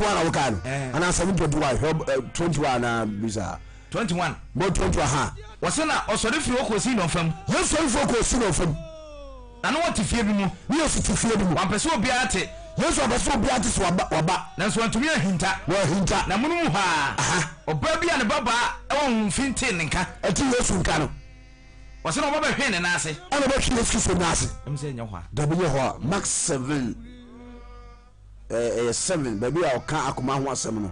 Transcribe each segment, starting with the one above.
31 na wokae no Eh. anaa 721 hwɛ 21 na bisa. 21. Bɔ 21 ha. Wɔse na ɔsɔre firi hɔ kɔɔ Sidon fam. Yesu sɔre firi hɔ kɔɔ Sidon fam. Na na ɔte fie bi mu. Ne Yesu te fie bi mu. Wampɛ sɛ obiara te. Yesu ampɛ sɛ obiara te sɛ waba waba. Nanso wantumi anhinta. Na wanhinta. Na amonom hɔ ara, Aha. ɔbaa bi a ne babaa wɔ honhom fi tee ne nka. Ɛte Yesu nka no. Wɔse na ɔba bɛhwee ne nan ase. Ɛna ɔbɛhwee Yesu Kristo nan ase. Ɛm sɛ ɛnyɛ hɔ a. Dabi nyɛ hɔ a. Mark 7 ɛyɛ 7 baabi a ɔka akoma ho asɛm no.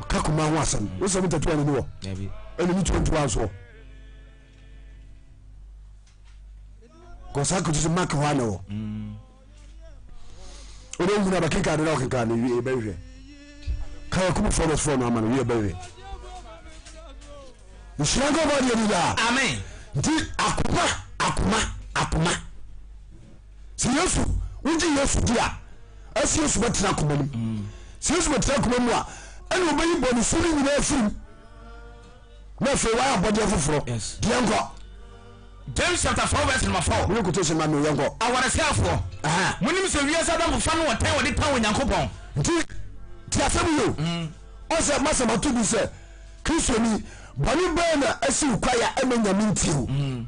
Ɔka akoma ho asɛm. Wo 7 31 ni wɔ. Dabi. Ɛna ni 21 so. Kɔsa koto sɛ Mark hɔ a na wɔ. Wobɛhu no abɛkenkan de na ɔkenkan no wie bɛhwɛ. Ka Yakubu 4 verse 4 no ama no wie bɛhwɛ. Nhyira nka ɔbɔ deɛ ni daa. Amen. Nti akoma akoma akoma. Sɛ Yesu wogye Yesu di a ɛsɛ Yesu bɛtena akoma no mu. Sɛ Yesu bɛtena akoma mu a ɛna ɔbɛyi bɔne su no nyinaa afiri mu. Na afei wayɛ abɔdeɛ foforɔ. Deɛ nkɔ. James chapter 4 verse number 4. Mene quotation ma me yɛnkɔ. Awaresɛefoɔ, monim sɛ wiase adamfofa ne ɔtan a wɔde tan Onyankopɔn. Nti ti asɛm yi o. Mm. Ɔsɛ masɛm ato bi sɛ Kristoni bɔne bɛn na asi wo kwae a ɛmɛ nyame ntie wo. Mm.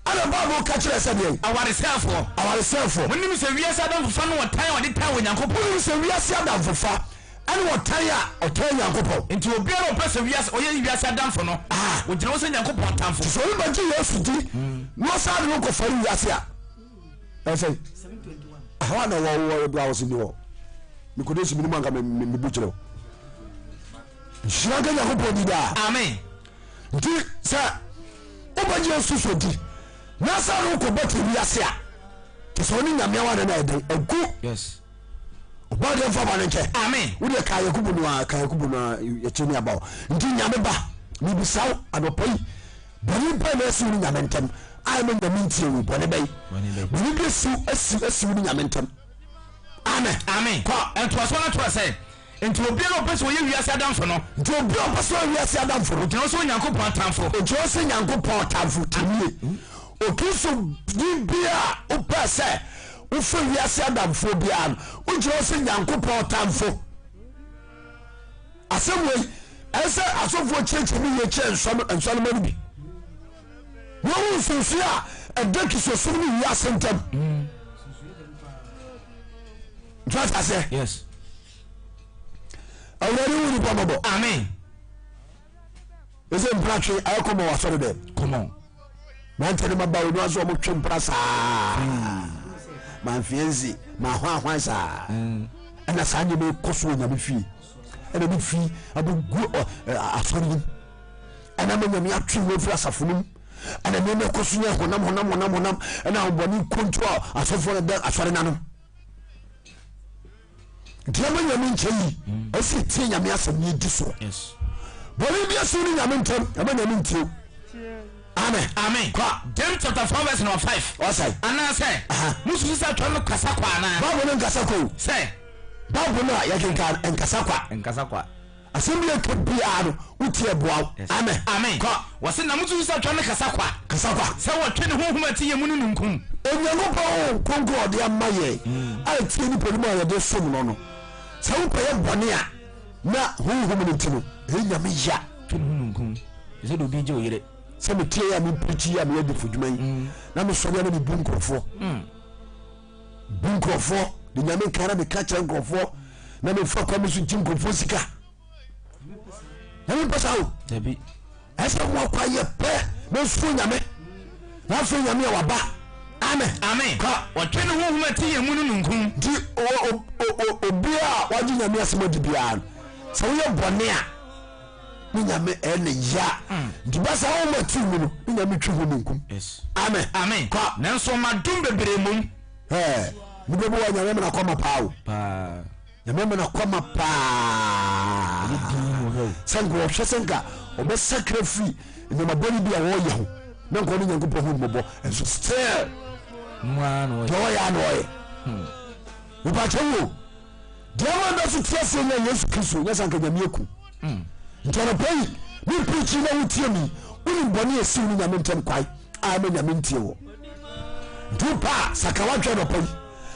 Ɛna Bible ka kyerɛ sɛ deɛn? Awaresɛefoɔ. Awaresɛefoɔ. Monim sɛ wiase adamfofa ne ɔtan a wɔde tan Onyankopɔn. Monim sɛ wiase adamfofa ɛne ɔtan a ɔtan Nyankopɔn. Nti obiara a ɔpɛ sɛ wiase ɔyɛ wiase adamfo no, Ah. ogyina hɔ sɛ Nyankopɔn tamfo. Nti sɛ obi bɛgye Yesu di na ɔsan de no kɔfari wiase a, ɛsɛ ɛhɔ a na wɔwɔ wɔ wɔ se ni hɔ. Mekɔdɔ si mene mu anka mebu kyerɛ wo. Nhyira nka Nyankopɔn di daa. Amen. Nti sɛ wobɛgye Yesu so di na sɛ ne wokɔbɔ te wiase a, kyɛ sɛ ɔne Nyame aware no ɛdɛn agu. Yes. Ɔbɔ deɛ mfa bɔne nkyɛ. Amen. Wodeɛ ka Yakubu no a ka Yakubu no a yɛkyɛ ni aba hɔ. Nti Nyame ba mebisa wo anɔpa yi bɔne bɛn na asi wo ne Nyame ntam a ɛma Nyame ntie wo bɔne bɛn? Bɔne bi asi asi asi wo ne Nyame ntam. Amen. Amen. Kɔ. Ntoasoɔ no toa sɛ, Nti obiara a ɔpɛ sɛ ɔyɛ wiase adamfo no. Nti obiara a ɔpɛ sɛ ɔyɛ wiase adamfo no. Ogyina hɔ sɛ Onyankopɔn atamfo. Ogyina hɔ sɛ Nyankopɔn atamfo. Tie Okristoni biara a wopɛ sɛ wofa wiase adamfoɔ biara no, wogyina hɔ sɛ Nyankopɔn tamfo. Asɛm wei, ɛsɛ asɔfoɔ kyerɛkyerɛ mu yie kyerɛ nsɔnoma no bi. Na wɔn nsonsoɛ a ɛda Kristosom ne wiase ntam. Nti wate aseɛ? Yes. Awurade hu nipa mɔbɔ. Amen. Ɛsɛ mpena twe ayɛ kɔmɔ wɔ asɔre dɛm. Kɔmɔ. Mante ne maba wɔn aso wɔn twe mpena saa. Manfie nzi ma ahwan ahwan saa. Ɛna saa nneɛma kɔ so wɔ nyame fie. Ɛna ne fi abɛgu asɔre nim. Ɛna ma nyame atwe wɔn firi asafo no mu. Ɛna nneɛma kɔ so yɛ honam honam honam honam. Ɛna ahobɔne kontu a asɔfoɔ no da asɔre nanom. Nti ɛma nyame nkyɛ yi ɛsɛ tie nyame asɛm ne ɛdi soɔ bɔne bi asi ne nyame ntam ɛma nyame ntie amen amen kɔ James chapter 4 verse number 5 ɔsɛ anaasɛ mususu sɛ atwerɛ no kasa kwa anaa Bible no nkasa kwa o sɛ Bible no a yɛkenkan nkasa kwa nkasa kwa Asɛm bi a ɛka biara no, wotie ɛboa wo. Amen. Amen. Kɔ. Wɔse na mosusu sɛ twa no kasa kwa. Kasa kwa. Sɛ wɔtwe ne honhom a ɛte yɛn mu no ninkum. Onyankopɔn Honhom Kronkron a ɔde ama yɛn a ɛtie nipa no mu a yɛde som no no, sɛ wokɔyɛ bɔne a, na honhom no nti no, ɛyɛ Nyame ya. Twe ne ho ninkum. Te sɛ deɛ obi regye wo yere. Sɛ metie yi a mepreakyi yi a meyɛ adifodwuma yi, na mesɔre a na mebu nkurɔfoɔ. Bu nkurɔfoɔ de nyame nka na meka kyerɛ nkurɔfoɔ na mefa kwa me so gye nkurɔfoɔ sika na mempɛ saa o ɛsɛ mo akwa yɛ pɛ na nsuo nyame na afei nyame a waba amen amen ka ɔtwe ne honhom a ɛte yɛn mu no nunkum nti obiaa wagye nyame asɛm adi biara no sɛ woyɛ bɔne a ne nyame ɛne ya hmm. nti ba saa woma ti mu no ne nyame twe ho ninkum amen amen kɔ nanso madom bebree mom nipa bi wɔ nyame mena kɔma paa o nyame mena kɔma paa sɛ nka ɔhwɛ sɛ nka ɔbɛsakra firi nneɛma bɔne bi a wɔyɛ ho na nka ɔne nyankopɔn ho mmɔbɔ nso still deɛ ɔyɛ a na ɔyɛ mepakyɛ wo Deɛ ama da so te aseɛ nya Yesu Kristo nyɛ sɛ anka Nyame aku. Hmm. Nti anɔpa yi me preachi na wotie mi wonim bɔne a ɛsiw ne Nyame ntam kwae a ɛma Nyame ntie wɔ. Nti wo paa saka wadwɛ anɔpa yi.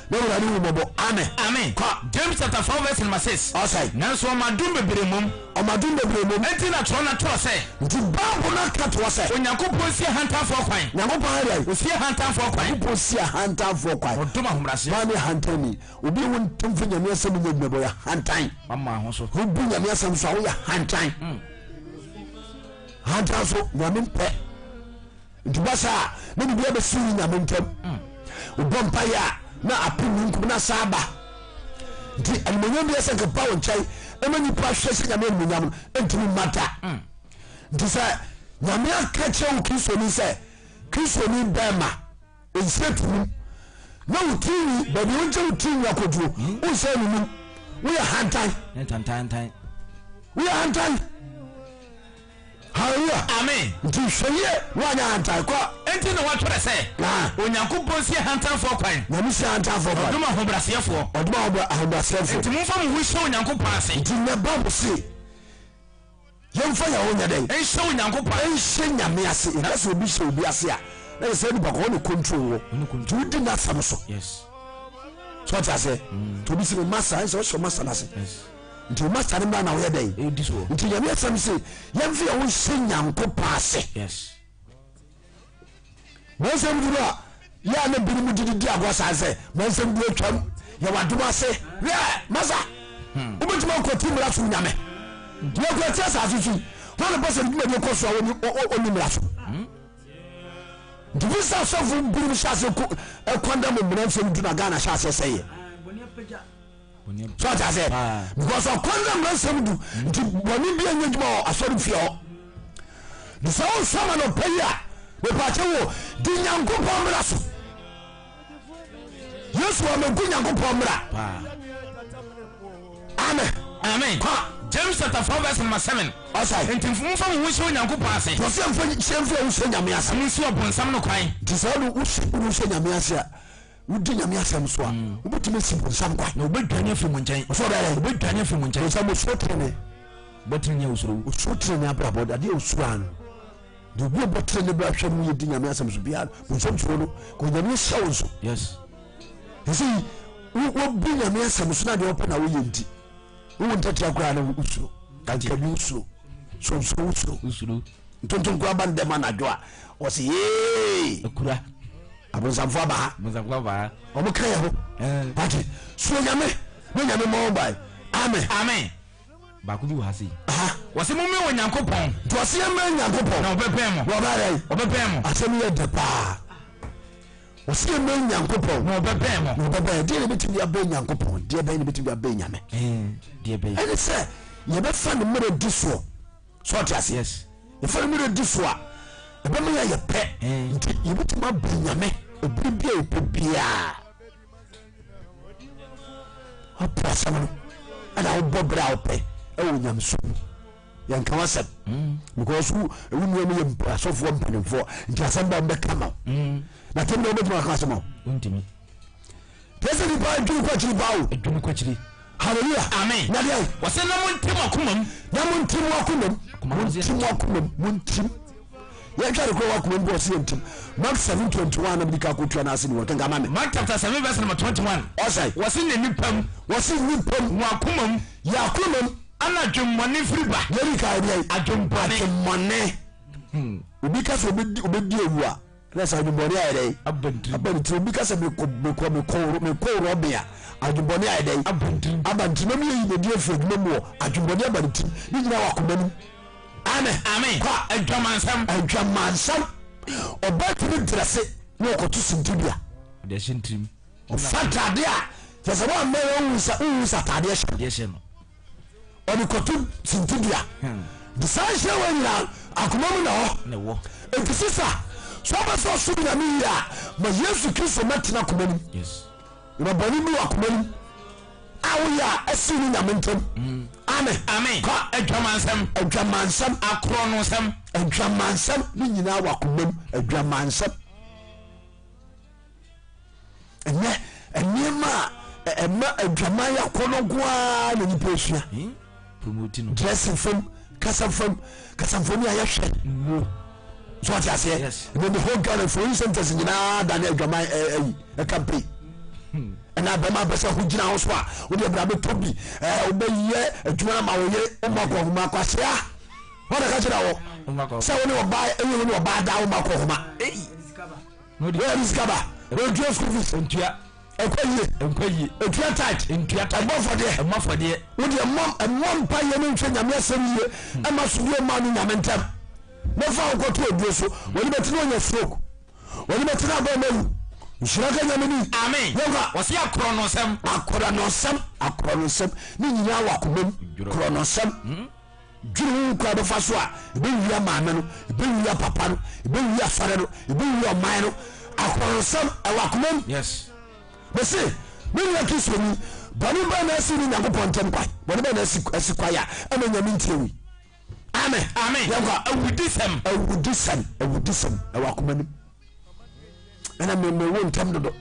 Na Awurade hu mmɔbɔ. Amen. Amen. Kɔ. James chapter 4 verse number 6. Ɔsɛe. Nanso ɔma adom bebree mmom. Ɔma adom bebree mmom. Enti na twerɛ no toɔ sɛ. Nti Bible no aka toɔ sɛ. Onyankopɔn si ahantanfoɔ kwan. Nyankopɔn ayɛ dɛn? Ɔsi ahantanfoɔ kwan. Nyankopɔn si ahantanfoɔ kwan. Ɔdom ahobrɛaseɛ. Hwan ne ahantanni? Obi a wɔntam fa Nyame asɛm nyɛ adwuma bɔ yɛ hantan. Wama ho so. Wobu Nyame asɛm so a woyɛ hantan. Hantan so Nyame mpɛ. Nti ba saa na biribi abɛsi ne Nyame ntam. Wobɔ mpaeɛ a na apem nunkum na saa ba. Nti animonyam bi ɛsɛ nka ba wo nkyɛn ɛma nipa hwɛ sɛ Nyame animonyam no ɛntumi mma da. Nti sɛ Nyame aka kyerɛ wo Kristoni sɛ Kristoni bɛrima nhyɛ tunim na wo tirinwi baabi wogye wo tirinwi akɔduro wonsɛ ne nim woyɛ hantan woyɛ hantan hallelujah amen nti hwɛ yie woanyɛ hantan kɔ enti na wɔatwerɛ sɛ Onyankopɔn si ahantanfoɔ kwan. Nyame si ahantanfoɔ kwan. Ɔdom ahobrɛaseɛfoɔ. Ɔdom ahobrɛaseɛfoɔ. Nti momfa mo ho nhyɛ Onyankopɔn ase. Nti nnɛ Bible se yɛmfa yɛn ho nyɛ dɛn? Nhyɛ Onyankopɔn ase. Nhyɛ Nyame ase. Yɛka sɛ obi hyɛ obi ase a, na yɛ sɛ nipa kɔ ɔne control wɔ. Nti wodi n'asɛm so. Yes. So ɔte aseɛ? Nti obi sɛ me masa, ɛnsɛ ɔhyɛ masa n'ase. Nti masa no mmra na woyɛ dɛn? Nti Nyame asɛm se yɛmfa yɛn ho nhyɛ Nyankopɔn ase. Yes. Mansɛm duru a yɛ a na binom de didi agorɔ saa sɛ mansɛm duru atwam yɛwɔ adom ase hwɛ masa hmm. Wobɛtumi akɔti mmara so nyame yɛkura ti asase so yi wọn ne pɛsɛ dwumadie kɔ so a ɔni mmara so hmm. Nti fi sɛ asɔfo binom hyɛ ase kɔndɛm mmara nsɛm du na Ghana hyɛ aseɛ sɛeɛ so ɔte aseɛ because ɔkwan na mmara nsɛm du nti bɔne bi anyɛ adwuma wɔ asɔre fie hɔ de sɛ wosɔ ma no pɛ yi a mepaakyɛ wo di Nyankopɔn mmara so. Yesu ɔmɛgu Nyankopɔn mmara. Amen. Amen. Kɔ. James chapter 4 verse number 7. Ɔsɛ. Nti mfa mo ho nhyɛ Onyankopɔn ase. Wɔsɛ mfa hyɛ mfa wo hyɛ Nyame ase. Mo nsi ɔbonsam no kwan. Nti sɛ wode wo hyɛ Nyame ase a wodi Nyame asɛm so a mm. wobɛtumi asi bonsam kwan. Na wobɛdwane afiri mo nkyɛn. Ɔsɛ ɔbɛyɛ. Wobɛdwane afiri mo nkyɛn. Bonsam osuro tenene. Bɔtene osuro. Osuro tenene abrabɔ adeɛ osuro ano. Deɛ obi ɔbɔ tenene bra hwɛ mu yɛ di Nyame asɛm so biara bonsam suro no kò Nyame ahyɛ wo nso. Yes. Ɛsɛ yi wobu Nyame asɛm so na deɛ ɔpɛ na woyɛ nti wowo ntatia koraa na wosuro. Kankabi wosuro. Sonsoro wosuro. Wosuro. Ntontom koraa ba ndɛm anadwo a ɔsɛ yee. Akura. Abonsamfo aba ha. Abonsamfo aba ha. Wɔn ka yɛ ho. Wate suro Nyame na Nyame mmɔ ho ban. Amen. Amen. Baako bi wɔ ha sei. Wɔsi mo mmɛn Onyankopɔn. Nti wɔsi yɛ mmɛn Nyankopɔn. Na ɔbɛbɛn mo. Na ɔbɛyɛ dɛn? Ɔbɛbɛn mo. Asɛm yɛ dɛ paa. Wɔsi yɛ mmɛn Nyankopɔn. Na ɔbɛbɛn mo. Na ɔbɛbɛn. Deɛ na ebetumi de abɛn Nyankopɔn. Deɛ bɛn na ebetumi de abɛn Nyame. Deɛ bɛn. Ɛne sɛ yɛbɛfa ne mmerɛ di soɔ. So ɔte aseɛ? Yes. Yɛfa no mmerɛ di so a, ɛbɛma yɛayɛ pɛ. Nti yɛbɛtumi abɔ Nyame ɛberɛ bi a yɛpɛ biara. Wopɛ asɛm no ɛna wobɔ berɛ a wopɛ ɛwɔ nyamesom mu. Yɛnka w'asɛm hmm. because wo nua mu yɛ asɔfoɔ mpanimfoɔ nti asɛm ba mbɛka ma wo hmm. Na tɛm na wobɛtumi aka asɛm a wontumi. Tɛsɛ nipa adwene kɔ akyiri paa o. Adwene kɔ akyiri. Hallelujah. Amen. Na deɛ. Wɔsɛ na mo nti mo akoma mu. Na mo nti mo akoma mu. Mo nti mo akoma mu. Mo nti. Yɛn hwɛ adekora wɔ akoma mu bɔ ɔsi yɛn ntim. Mark 7:21 na mi di ka ko tua n'ase ni wɔn kankan ma mi. Mark chapter 7 verse number 21. Ɔsɛ. Wɔsɛ na nipa mu. Wɔsɛ nipa mu. Wɔn akoma mu. Yɛ akoma mu. Ana adwemmɔne firi ba. Yɛn ka yɛ. Adwemmɔne. Adwemmɔne. Hmm. Obi ka sɛ obi di ewu a. Na sɛ adwemmɔne ayɛ dɛn? Aba ne tirim. Aba ne tirim. Obi ka sɛ mekɔ mekɔ mekɔ mekɔ rɔbe a, adwemmɔne ayɛ dɛn? Aba ne tirim. Aba ne tirim. Na meyɛ yi medi afiri adwuma mu wɔ adwemmɔne aba ne tirim. Ne nyinaa wɔ akoma no mu. Amen. Amen. Kɔ. Adwamansɛm. Adwamansɛm. Ɔbaa tumi drɛse na ɔkɔto sintidua. Ɔde ahyɛ ne tirim. Ɔfa ntadeɛ a kyerɛ sɛ wɔamma wɔnhu sɛ wohu sɛ ataadeɛ hyɛ. Adeɛ hyɛ no. Ɔde kɔto sintidua. Nti saa nhyira wɔ nyinaa akoma mu na hɔ. Nti sisa sɛ ɔbɛ sɛ ɔsom Nyame yie a ma Yesu Kristo mɛtena akoma no mu. Na bɔne bi wɔ akoma no mu a woyɛ a ɛsiw ne Nyame ntam. Mm. Amen. Amen. Kɔ. Adwamansɛm. Adwamansɛm. Akorɔnosɛm. Adwamansɛm ne nyinaa wɔ akoma mu. Adwamansɛm. Ɛnɛ nneɛma a ɛma adwaman yɛ akɔnɔ nko ara na nipa esua. Hmm? Dressing fam, kasa fam, kasamfoni a yɛhwɛ. So ɔte aseɛ? Ɛnɛ the whole Ghana mfoni centers nyinaa da ne adwaman ɛyi ɛkampe. Ɛna bɛma bɛ sɛ ho gyina ho so a wode bra bɛtɔ bi wobɛyɛ adwuma no ma wo yere woma kɔ homa kwasea wɔna ka kyerɛ wo sɛ wo ne ɔbaa ɛyɛ wo ne ɔbaa daa woma kɔ homa wɔyɛ sika ba wɔntua school fees ntua ɛkɔ yie nkɔ yie ɛtua tight ntua tight ɛbɔ fɔdeɛ ɛmɔ fɔdeɛ wodeɛ mmɔ mmɔ mpa yɛ no nhwɛ nyame asɛm yie ɛma sodie ma no nyame ntɛm mɛfa wo kɔto aduro so wɔne bɛtene ɔnya stroke Wɔde bɛtena abɔ ma wu. Nhyira ka nyame ni. Amen. Yɛnkɔ. Wɔsi akorɔnɔsɛm. Akorɔnɔsɛm akorɔnɔsɛm ne nyinaa wɔ akoma mu. Korɔnɔsɛm. Hmm. Dwene ho kwan bɛfa so a ɛbɛwia maame no, ɛbɛwia papa no, ɛbɛwia asɔre no, ɛbɛwia ɔman no. Akorɔnɔsɛm ɛwɔ akoma mu. Yes. Mese me nua Kristoni, bɔne bɛn na asi ne Nyankopɔn ntam kwan? Bɔne bɛn na asi asi kwan a ɛma Nyame ntie wo yi? Amen. Amen. Yɛnkɔ. Awudisɛm. Awudisɛm. Awudisɛm ɛwɔ akoma nim. Ɛna me me wo ntɛm dodo.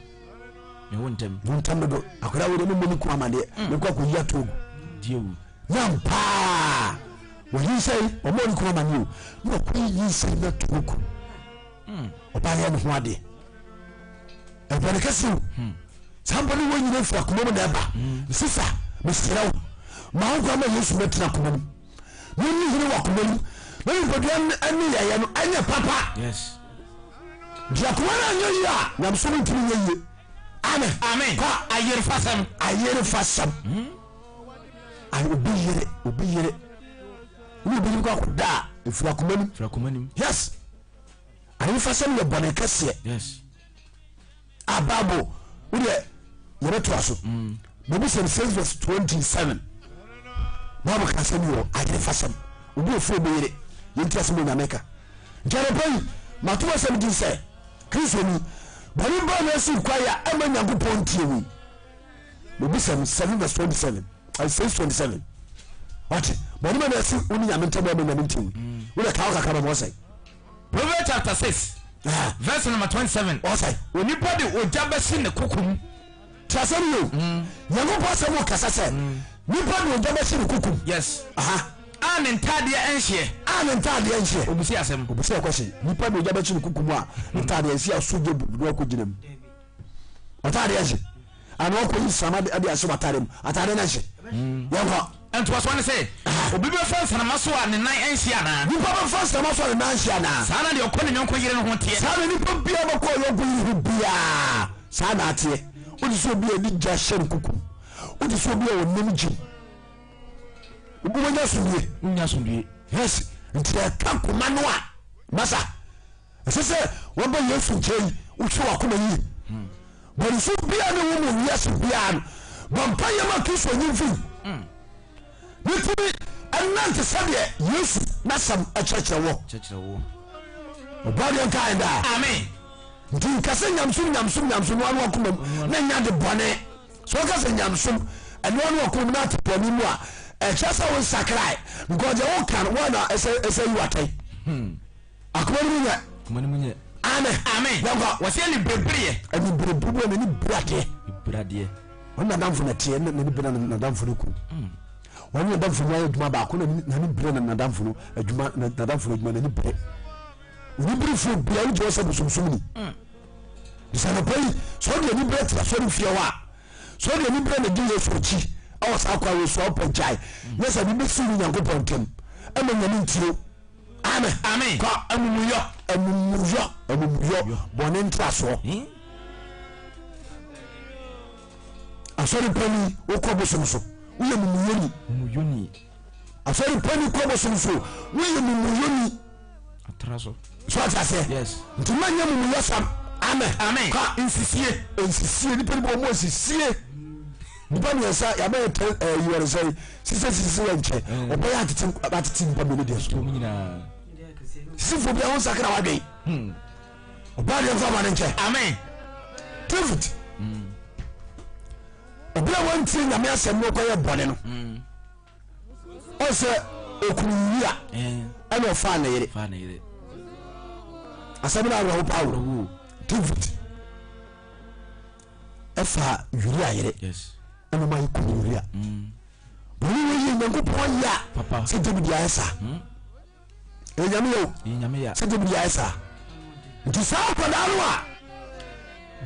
Me wo ntɛm. Wo ntɛm dodo. Akwadaa wo de me mmɔ ne kun amadeɛ. Mm. Me kɔ akɔ yi ato ogu. Die wu. Yam paa. Wɔyi nsɛn wɔn ne kun amadeɛ o. Na wɔkɔ yi nsɛn na to ogu. Mm. Ɔbaa yɛ ne ho adeɛ. Ɛbɔne kɛse o. Hmm. Saa bɔne wɔ nyina firi akoma mu na ɛba. Hmm. Sisa mesrɛ wo ma wo kwan ma Yesu bɛtena akoma mu. Monni hene wɔ akoma mu na nipadua ne yɛyɛ no ɛnyɛ papa. Yes. Nti akoma no anyɛ yie a nyamesom ntumi nyɛ yie. Amen. Amen. Kɔ. Ayerefasɛm. Ayerefasɛm. Hmm. Ay, obi yere obi yere ne obi yere kɔ akɔda a ɛfiri akoma nim. Firi akoma nim. Yes. Ayerefasɛm yɛ bɔne kɛseɛ. Yes. A Bible wodeɛ yɛbɛtoa so mm. baabi sɛm 6 verse 27 Bible ka asɛm yi wɔ ayerefasɛm obi ofu obi yere yɛnti asɛm onyame ka nti anɔpa yi mato asɛm din sɛ kristoni bɔne baa na asi kwae a ɛma nyankopɔn ntie wei baabi sɛm 7 verse 27 6 27 wate bɔne baa na asi wo ne nyame ntam ɛma nyame ntie wei mm. wode ka wo kakra ma ma ɔsɛe Proverbs chapter 6 verse number 27. Ɔsɛ. Onipa de ogya bɛsi ne koko mu. Tí a sẹ́ni o. Mm. Nyankopɔn asɛm wɔ kasa sɛ. Mm. Nipa de ogya bɛsi ne koko mu. Yes. Aha. A ne ntaadeɛ nhyeɛ. A ne ntaadeɛ nhyeɛ. Obusi asɛm. Obusi ɛkɔsi. Nipa de ogya bɛsi ne koko mu a ne ntaadeɛ nsi aso gye bu na ɔkɔ gyina mu. Ɔtaadeɛ nhye. Ana ɔkɔ yi sama de ahyɛ w'ataade mu. Ataade no nhye. Mm. Yɛnkɔ. Ntoasoɔ ne sɛ, obi bɛfa nsramma so a ne nan nhye anaa? Nipa bɛfa nsramma so a ne nan nhye anaa? Saa na deɛ ɔkɔ ne yɔnko yere no ho teɛ. Saa na nipa biara bɛkɔ ɔyɔnko yere ho biara, saa na ateɛ. Wote sɛ obi a ne gya hyɛ no kuku, wote sɛ obi a ɔnim gyim, wobɛnya asomdue. Wonya asomdue. Yes, nti ɛka koma no a, masa. Ɛsɛ sɛ wɔba Yesu nkyɛn yi, wohwɛ w'akoma yie. Bɔnesu biara ne wo mu wiase biara no, bɔ mpa yɛ ma Kristo nyi mfiri hmm. ne tumi ɛnante sɛdeɛ Yesu n'asɛm ɛkyerɛkyerɛ wɔ. Ɔbɔ deɛ nka yɛn daa. Amen. Nti nkasɛ nyamesom nyamesom nyamesom no ano akoma mu na nya de bɔne. Sɛ ɔka sɛ nyamesom ɛno ano akoma mu na ate bɔne mu a ɛkyerɛ sɛ wo nsakrae because deɛ woka no woana ɛsɛ ɛsɛ yi watɛn. Hmm. Akoma no mu nyɛ. Akoma no mu nyɛ. Amen. Amen. Yɛn kɔ. Wɔsi ɛni berebereɛ. Ɛni berebereɛ n'ani bere adeɛ. Bere adeɛ. Wɔn nadamfo na teɛ n'ani bere nadamfo no kun. Hmm. Wɔn nadamfo no ayɛ adwuma baako na n'ani bere nadamfo no adwuma nadamfo no adwuma n'ani bere. Oni bere fo bia wogye wɔsɛ bosomsom ni. Hmm. Bisanɔpɛ yi sɛ ɔde ani bere te asɔre fie hɔ a sɛ ɔde ani bere na di Yesu akyi ɛwɔ saa kwan wɔ so a ɔpɛ gyae. Hmm. Nyɛ sɛ ne bɛsi ne Nyankopɔn ntam ɛma nyame ntio. Amen. Amen. Kɔ. Amumuyɔ. Amumuyɔ. Amumuyɔ. Bɔne ntrasoɔ. Hmm? Asɔre panyin wokɔ bosom so woyɛ mumuyɔni. Mumuyɔni. Asɔre panyin kɔ bosom so woyɛ mumuyɔni. Atra so. So ate aseɛ. Yes. Nti ma nyɛ mumuyɔ sam. Amen. Amen. Kɔ. Nsisie. Nsisie nipa ni bɔ ɔmo nsisie. Nipa mmiɛnsa yabɛyɛ tɛ ɛɛ yiwɔre sɛ sisɛ sisɛ yɛ nkyɛ mm. ɔbɛyɛ atete atete nipa mmienu deɛ so sisifo bi ahun sakra wadwen hmm. ɔbaa deɛ nfa ma ne nkyɛ amen David hmm. obi a wɔntie nyame asɛm no kɔyɛ bɔne no hmm. ɔsɛ okunu wia eh. ɛna ɔfaa ne yere asɛm no awerɛho paa wo David ɛfa Uria yere ɛna ɔma yɛ kum Uria bɔne wɔ yie Nyankopɔn yɛ a sɛ David ayɛ saa hmm? ɛyɛ nyame yɛ o sɛ David ayɛ saa nti saa akwadaa no a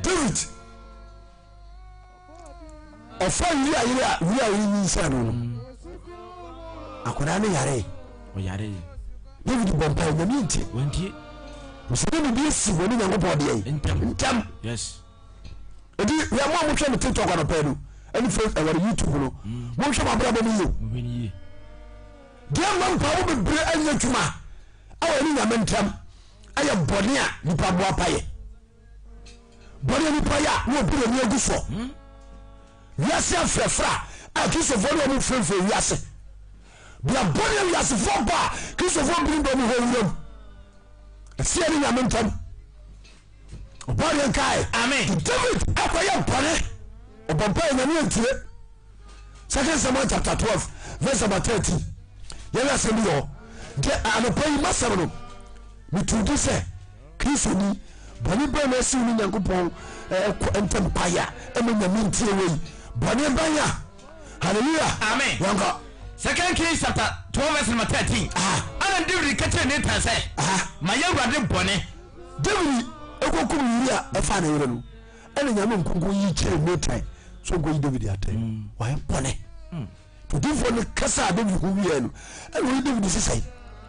David Ɔfa Uria yere a Uria yere nyinsɛn no no, akwadaa no yaree. Ɔyaree. David bɔ mpae, Nyame antie. Wantie. Sɛ ne biribi asi wɔ ne Nyankopɔn deɛ yi. Ntɛm. Ntɛm. Yes. Eti yɛ mo a mohwɛ me TikTok anɔpɛ no ɛne face ɛwɔ YouTube no, monhwɛ mo abrabɔ mu yie. Monhwɛ no yie. Deɛ mma mpaebɔ bebree anyɛ adwuma ɛwɔ ne Nyame ntɛm ɛyɛ bɔne a nipa boa pa yɛ. Bɔne a nipa yɛ a na obi n'ani agu soɔ. Wiase afrɛfrɛ a Kristofoɔ ne wɔn mfrɛmfrɛ wiase. Bia bɔne a wiasefoɔ bɔ a Kristofoɔ binom bɔ mu hɔ wuram. Ɛsi ɛne Nyame ntam. Ɔbɔ deɛ nkae. Amen. David akɔyɛ bɔne. Ɔbɔ mpa yɛ Nyame antie. Second Samuel chapter 12 verse number 13. Yɛyɛ asɛm bi wɔ hɔ. Nti anɔpa yi masɛm no metu di sɛ Kristoni bɔne bɛn na asiw ne Nyankopɔn ɛkɔ ntam kwae a ɛma Nyame ntie wei? Bɔne bɛn a? Hallelujah. Amen. Yɛnkɔ. Second Kings chapter 12 verse number 13. Ɛna David ka kyerɛ Nathan sɛ, Mayɛ Awurade bɔne. David ekokum Uria ɛfa ne yere no, ɛna Nyame nkonko yi kyerɛ Nathan so nkoyi David atɛn. Wayɛ bɔne. Odiyifoɔ no kasa a David ho wieɛ no, ɛna ɔyi David sesɛe.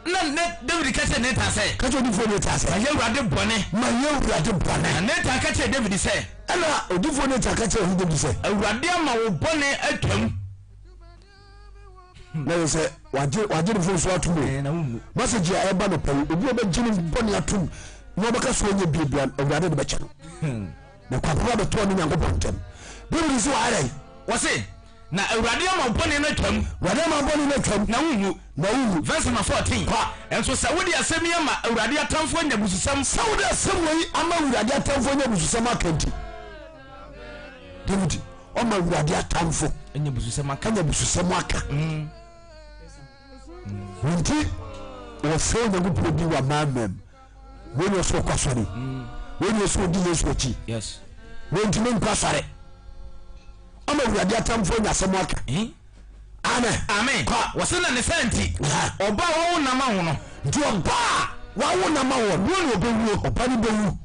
Na ne David ka kyerɛ Natan sɛ. Ka kyerɛ odiyifoɔ Natan sɛ. Mayɛ Awurade bɔne. Mayɛ Awurade bɔne. Na Natan ka kyerɛ David sɛ. Ɛna odiyifoɔ Natan ka kyerɛ ɔhene David sɛ. Awurade ama wo bɔne atwam. Na yɛ sɛ wagye wagye ne mfomsoɔ atom o. Message a ɛba no pɛ yi, obi a ɔbɛgye ne bɔne atom na ɔbɛka so ɔnyɛ bie bia Awurade de bɛkyɛ no. Na kwapoma bɛtɔɔ ne Nyankopɔn ntam. David nso wayɛ dɛn? Wɔse. Na Awurade ama wo bɔne no atwam. Awurade ama wo bɔne no atwam. Na wonwu. Na wonwu. Verse number 14. Kwa. Nso sɛ wode asɛm yi ama Awurade atamfoɔ anya abususɛm. Sɛ wode asɛm wei ama Awurade atamfoɔ anya abususɛm aka nti. David ɔma Awurade atamfo. Anya abususɛm aka. Anya abususɛm aka. Nti wɔsɛ Onyankopɔn di wɔ amanaman mu. Wei na ɔsɛ ɔkɔ asɔre. Wei na ɔsɛ ɔdi Yesu akyi. Yes. Wei ntumi nkɔ asɔre. Ama Awurade atamfoɔ anya asɛm aka. Eh? Amen. Amen. Kɔ. Wɔsɛ na ne saa nti. Ɔba a wawo nam awo no. Nti ɔba a wawo nam awo no. Wuo na ɔbɛwuo. Ɔba no bɛwu.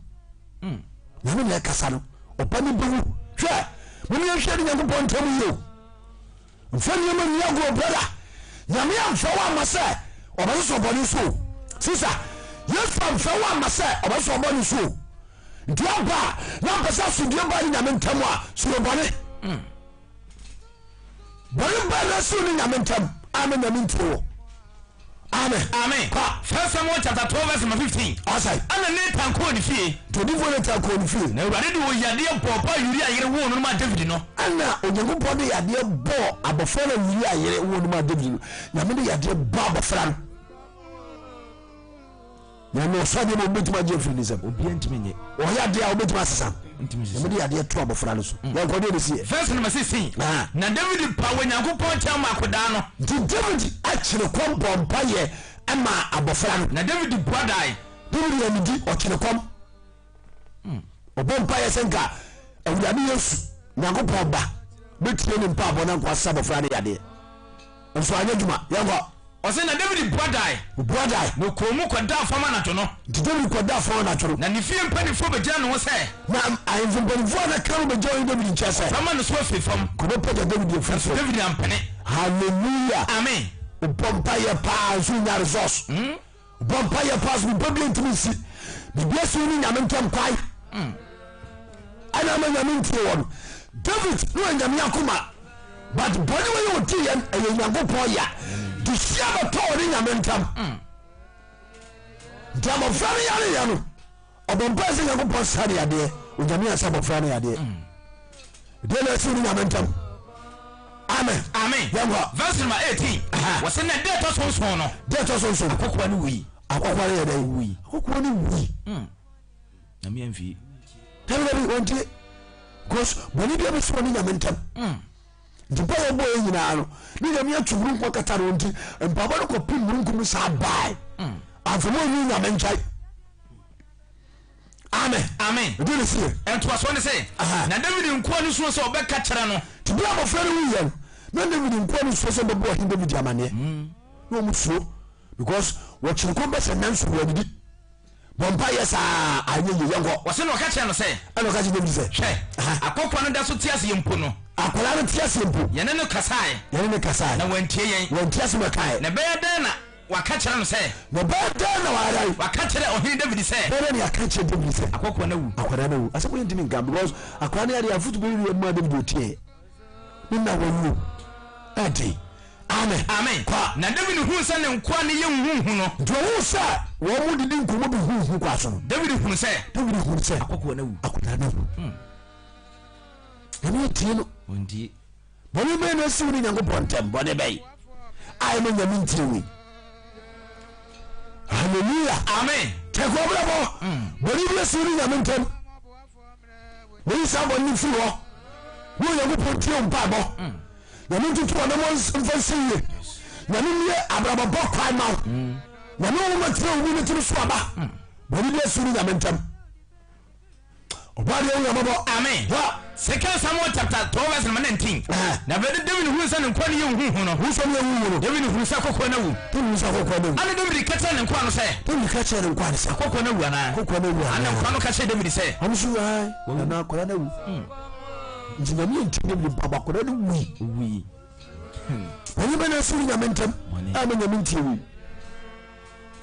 Nyame na ɛkasa no. Ɔba no bɛwu. Hwɛ, mo ne yɛnhwɛ ne Nyankopɔn ntam yie o. Mfa nneɛma nni agorɔ brother. Nyame amfrɛ wo amma sɛ ɔbɛsosɔ bɔne so o. Sister, Yesu amfrɛ wo amma sɛ ɔbɛsosɔ bɔne so o. Nti aba a na mpɛ sɛ asomdue ba ne Nyame ntam a, suro bɔne. Bɔne bɛn na asiw ne Nyame ntam a na Nyame ntie wɔ? Amen. Amen. Kɔ. First Samuel chapter 12 verse number 15. Ɔsɛe. Ɛna Nathan kɔɔ ne fie. Nti odiyifoɔ Nathan kɔɔ ne fie. Na Awurade de oyadeɛ bɔɔ ba Uria yere woo no no maa David no. Ɛna Onyankopɔn de yadeɛ bɔɔ abɔfra no a Uria yere woo no maa David no. Nyame de yadeɛ bɔɔ abɔfra no. Nyame ɔsɔ adeɛ ma wobɛtumi agye afiri ne nsam. Obiara ntumi nye. Ɔyɛ adeɛ a wobɛtumi asesa. Ntumi sesa. Nyame de yadeɛ to abɔfra no so. Yɛnkɔ deɛ ne siɛ. Verse number 16. Ah. Na David paa Onyankopɔn kyɛw maa akodaa no. Nti David akyere kɔm bɔɔ mpaeɛ maa abɔfra no. Na David bua dae. David yɛ ne di ɔkyere kɔm. Ɔbɔ mpaeɛ sɛ nka Awurade Yesu Nyankopɔn ba bɛtie ne mpaabɔ na nka wasa abɔfra no yadeɛ. Nso anyɛ adwuma. Yɛnkɔ. Ɔse na David bua dae. Ɔbua dae. Na ɔkɔɔ mu kɔdaa fam anadwo no. Nti David kɔdaa fam anadwo no. Na ne fie mpanimfoɔ bɛgyina ne ho sɛ. Na ahemfo mpanimfoɔ a na ka no bɛgyina ɔhene David nkyɛn sɛ. Ɔbɛma ne so afiri fam. Nka ɔbɛpagya David afiri Nanso fam. David ampene. Hallelujah. Amen. Wobɔ mpaeɛ paa nso wonya results. Wobɔ mpaeɛ paa so nipa bi ntumi nsi. Biribi asi wo ne Nyame ntam kwae. Ɛna ama Nyame ntie wɔ no. David ne wɔ Nyame akoma. But bɔne wei ɔdi yɛn ɛyɛ Nyankopɔn ya. De hyia bɛtɔ wɔ ne Nyame ntam. Nti abɔfra no yareyɛ no ɔbɔ mpae sɛ Nyankopɔn sa ne yadeɛ. Onyame ansa abɔfra no yadeɛ. Deɛ na asi wo ne Nyame ntam. Amen. Amen. Yɛnkɔ. Verse number 18. Wɔsɛ na deɛ ɛtɔ so nson no. Deɛ ɛtɔ so nson. Akokoa no wui. Akokoa no yɛ dɛ. Wui. Akokoa no wui. Nyame amfie. Dabi dabi wɔntie. Because bɔne bi abɛsi wɔne Nyame ntam. Nti mpa yɛ bɔ yɛ nyinaa no ne Nyame atwi mununkum akata no nti mpaabɔ no kɔpem mununkum no saa bae. Amfa mu anyi Nyame nkyɛn. Amen. Amen. Ɛdeɛ na ɛsiiɛ. Ntoasoɔ ne sɛ, na Dawid nkoa no suro sɛ ɔbɛka kyerɛ no. Nti berɛ a abɔfra no wuiɛ no, na Dawid nkoa no suro sɛ ɔbɛbɔ ɔhene Dawid amaneɛ. Na wɔn suro because wɔkyere kɔm bɛsɛ nanso wɔadidi. Bɔ mpa yɛ saa anyɛ yie yɛnkɔ. Wɔse na ɔka kyerɛ no sɛ. Ɛna ɔka kyerɛ Dawid sɛ. Hwɛ, akɔkoa no da so te aseɛ mpo no. Akwadaa no te aseɛ mpo. Yɛne no kasae. Yɛne no kasae. Na wantie yɛn. Wantie asɛm a ɛkaeɛ. Na ɛbɛyɛ dɛn na wɔaka kyerɛ no sɛ. Na ɛbɛyɛ dɛn na wɔayɛ dɛn. Wɔaka kyerɛ ɔhene Dawid sɛ. Ɛbɛyɛ dɛn na yɛaka kyerɛ Dawid sɛ. Akɔkoa no awu. Akwadaa no awu. Asɛm yi ntumi nka because akwadaa no yadeɛ afotu bɛyi deɛ maa Dawid ɔtiɛ. Ne na wawu. Ɛden. Amen. Amen. Kɔ. Na Dawid huu sɛ ne nkoa no yɛ huhuhu no. Nti ɔhuu sɛ wɔn mu didi nkɔmmɔ bi huhu kɔ aso no. Dawid hunu sɛ. Dawid hunu sɛ. Akɔkoa no awu. Akwadaa no awu. Hmm. Nyame atie no. Ɔntie. Bɔne bɛn na asi wo ne Nyankopɔn ntam? Bɔne bɛn a ɛma Nyame ntie wei? Hallelujah. Amen. Kyɛkɛ ɔbrɛbɔ. Mm. Bɔne bi asi wo ne Nyame ntam. Na yi saa bɔne no firi hɔ. Ne Onyankopɔn tie wo mpaebɔ. Mm. Nyame ntutu ɔnam mfa nsi yie. Nyame mmie abrabɔ bɔ kwan ma wo. Mm. Nyame wo ma tiri wo mu ne tiri so aba. Bɔne bi asi wo ne Nyame ntam. Ɔbɔadeɛ hu yɛn mmɔbɔ. Amen. Hɔ. Second Samuel chapter 12 verse number 19. Ɛhɛn. Na bere David hunu sɛ ne nkoa no yɛ huhu no. Hu sɛ ne yɛ huhu no. David hunu sɛ akɔkoa no awu. David hunu sɛ akɔkoa no awu. Ɛnna David ka kyerɛɛ ne nkoa no sɛ. David ka kyerɛɛ ne nkoa no sɛ. Akɔkoa no awu anaa? Akɔkoa no awu anaa? Ɛnna nkoa no ka kyerɛɛ David sɛ. Wɔn nso ae, nana akwadaa no awu. Nti Nyame antie David mpaebɔ, akwadaa no wui. Owui. Bɔne bɛn na asi wo ne Nyame ntam a ma Nyame ntie wo yi?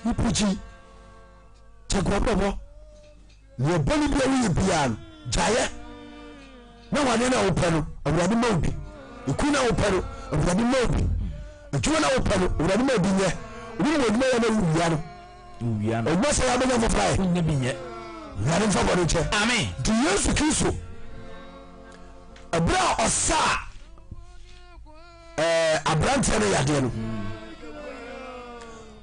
Wo preachi. Kyɛ kɔ Nea bɔne bi a woyɛ biara no, gyaeɛ na wadeɛ no a wopɛ no, Awurade ma wo bi. Eku no a wopɛ no, Awurade ma wo bi. Adwuma no a wopɛ no, Awurade ma obi nyɛ. Obi ma adwuma yɛ na wowia no. Adwuma sɛ yɛabɛnya foforɔ ayɛ. Awurade mfa bɔne nkyɛ. Amen. Nti Yesu Kristo, ɛberɛ a ɔsaa ɛɛ aberanteɛ no yadeɛ no,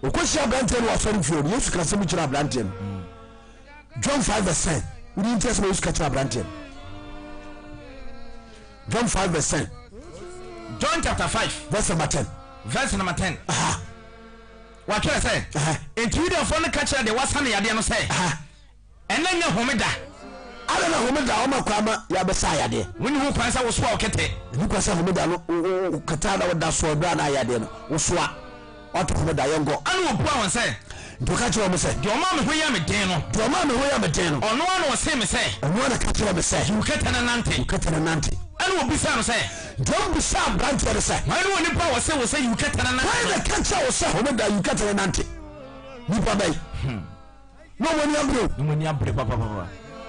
ɔkɔhyia aberanteɛ no wɔ asɔre fie no, Yesu ka asɛm kyerɛ aberanteɛ no. John 5 verse 10 wode nti asɛm a Yesu ka kyerɛ aberanteɛ no John 5 verse 10 John chapter 5 verse number 10 verse number 10 wɔatwerɛ sɛ enti Yudafoɔ no ka kyerɛ deɛ wasa no yadeɛ no sɛ ɛnɛ nyɛ homeda. Adɛn na homeda wɔma kwan ma yɛabɛsa yadeɛ? Wonni ho kwan sɛ wosoa wo kɛtɛ. Ɛni kwan sɛ homeda no kɛtɛ a na woda soɔ berɛ a na ayadeɛ no wosoa. Ɔto homeda, yɛnkɔ. Ɛnna ɔbuaa wɔn sɛ. Nti ɔka kyerɛɛ wɔn sɛ. Deɛ ɔmaa me ho yɛɛ me den no. Deɛ ɔmaa me ho yɛɛ me den no. Ɔno ara na ɔsee me sɛ. Ɔno ara na ɛka kyerɛɛ me sɛ. Yi wo kɛtɛ na nante. Yi wo kɛtɛ na nante. Ɛnna ɔbisaa no sɛ. Nti wɔbisaa aberanteɛ no sɛ. Hwan ne onipa a ɔsee wo sɛ yi wo kɛtɛ na nante no? Hwan na ɛka kyerɛɛ wo sɛ homeda yi wo kɛtɛ na nante? Nipa bɛn? Na wɔn ani abere o. Na wɔn ani abere papapapa.